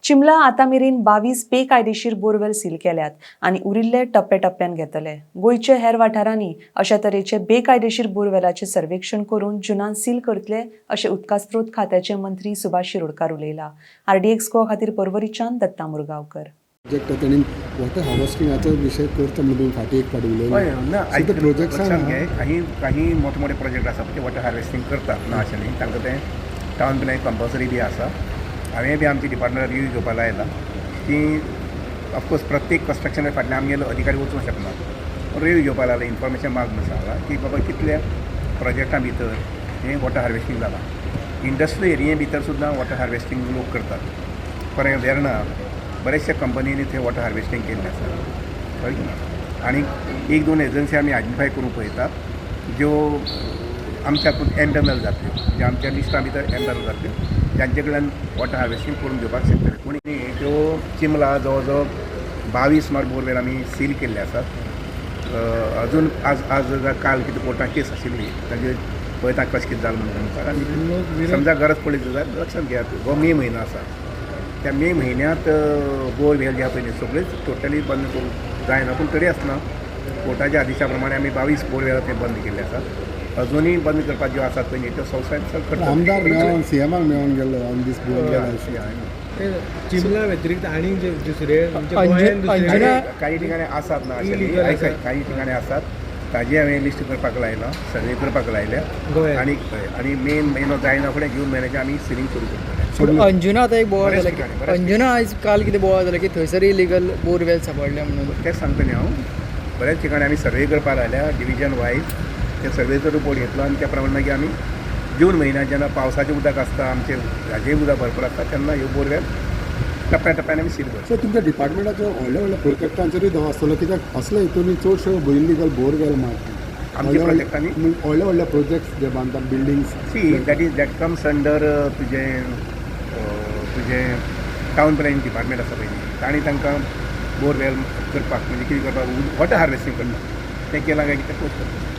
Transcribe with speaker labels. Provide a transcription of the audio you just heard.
Speaker 1: चिमला आतां मेरेन 22 बेकायदेशीर बोरवेल सील केल्यात आनी उरिल्ले टप्प्याटप्प्यान घेतले. गोंयच्या हेर वाठारांनी अशा तरेचे बेकायदेशीर बोरवेलाचे सर्वेक्षण करून जुनान सील करतले, अशें उदका स्रोत खात्याचे मंत्री सुभाष शिरोडकार उलयला. आरडीएक्स गोवा खातीर पर्वरीच्यान दत्ता मुरगांवकर.
Speaker 2: प्रोजेक्ट तांणी वॉटर हार्वेस्टिंगाचो विशय करता म्हणून तुमी फाटीं एक फावट उलयले.
Speaker 3: हय ना.
Speaker 2: So the projects
Speaker 3: लक्षात
Speaker 2: are-
Speaker 3: घे, काही काही मोठे मोठे प्रोजेक्ट आसा ते वॉटर हार्वेस्टिंग करतात. ना अशें न्ही, तांकां तें टावन प्लॅन कंपल्सरी बी आसा. हांवें बी आमच्या डिपार्टमेंटार रिव्यू घेवपाक लायला की ऑफकोर्स प्रत्येक कन्स्ट्रक्शना फाटल्यान आमगेलो अधिकारी वचूंक शकना, पूण रिव्यू घेवपाक लागला, इन्फॉर्मेशन माग म्हूण सांगलां की बाबा कितल्या प्रोजेक्टां भितर हें वॉटर हार्वेस्टिंग जालां. इंडस्ट्री एरिये भितर सुद्दां वॉटर हार्वेस्टिंग लोक करतात. फॉर वेर्णा बरेचशे कंपनींनी थंय वॉटर हार्वेस्टिंग केल्लें आसा, कळ्ळें की ना? आनी एक दोन एजन्सी आमी आयडेंटिफाय करूंक पळयतात, ज्यो आमच्या हातूंत एम्पॅनल जातल्यो, म्हणजे आमच्या लिस्टा भितर एम्पॅनल जातल्यो, जांचे कडल्यान वॉटर हार्वेस्टिंग करून घेवपाक शकतले. पूण न्ही, त्यो चिमला जवळ जवळ 22 सुमार बोरवेल आमी सील केल्ले आसात. अजून आज आज काल कितें कोर्टान केस आशिल्ली, ताजेर पळयता कशें कितें जालें म्हणून मुखार. आनी समजा गरज पडली जाल्यार लक्षांत घेयात, हो मे म्हयनो आसा, त्या मे म्हयन्यांत बोरवेल जे आहा पळय न्ही, सगळेच टोटली बंद करूंक जायना, पूण तरी आसतना कोर्टाच्या आदेशा प्रमाणे आमी 22 बोरवेल ते बंद केल्ले आसात. अजुनूय बंद करपाक ज्यो आसात पळय न्ही, त्यो संवसार करतात.
Speaker 2: आमदार मेळोन, सीएमाक मेळोन गेल्लो ऑन दीस बोरवेल.
Speaker 4: चिमला व्यतिरिक्त आनी जे दुसरे म्हणजे गोंयांत दुसरे
Speaker 3: काही ठिकाणी आसात ना अशें न्ही.
Speaker 4: Illegal
Speaker 3: आयक,
Speaker 4: आसा.
Speaker 3: काही ठिकाणी आसात, ताजे हांवें लिस्ट करपाक लायलां, सर्वे करपाक लायल्या.
Speaker 4: गोंयांत.
Speaker 3: आनी हय, आनी मेन म्हयनो जायना फुडें जून म्हयन्याचें आमी सिलींग सुरू करतले.
Speaker 5: पूण अंजुना आतां एक बोवाळ
Speaker 3: बऱ्याच
Speaker 5: जाला
Speaker 3: ठिकाणी,
Speaker 5: की
Speaker 3: बऱ्याच.
Speaker 5: अंजुना आयज काल कितें बोवाळ जाला की थंयसर इलिगल बोरवेल सांपडले म्हणून.
Speaker 3: तेच सांगता न्ही हांव, बऱ्याच ठिकाणी आमी सर्वे करपाक लायल्या डिविजन वायज. ते सर्वेचो रिपोर्ट घेतलो आनी त्या प्रमाणे मागीर आमी जून म्हयन्यात जेन्ना पावसाचें उदक आसता, आमचें हाजें उदक भरपूर आसता, तेन्ना ह्यो बोरवेल टप्प्या टप्प्यान आमी सील करता.
Speaker 2: सो तुमच्या डिपार्टमेंटाचो व्हडल्या व्हडल्या प्रोजेक्टांचेरूय दबाव आसतलो, कित्याक असल्या हितून चडश्यो इलिगल बोरवेल मारता.
Speaker 3: आमच्या प्रोजेक्टांनी?
Speaker 2: व्हडले व्हडले प्रोजेक्ट्स जे बांदतात, buildings.
Speaker 3: See, that comes under तुजें टावन प्लॅनिंग डिपार्टमेंट आसा पळय, तांणी तांकां बोरवेल करपाक, म्हणजे कितें करपाक, वॉटर हार्वेस्टिंग करपाक तें केलां काय कितें पोस्ट करता.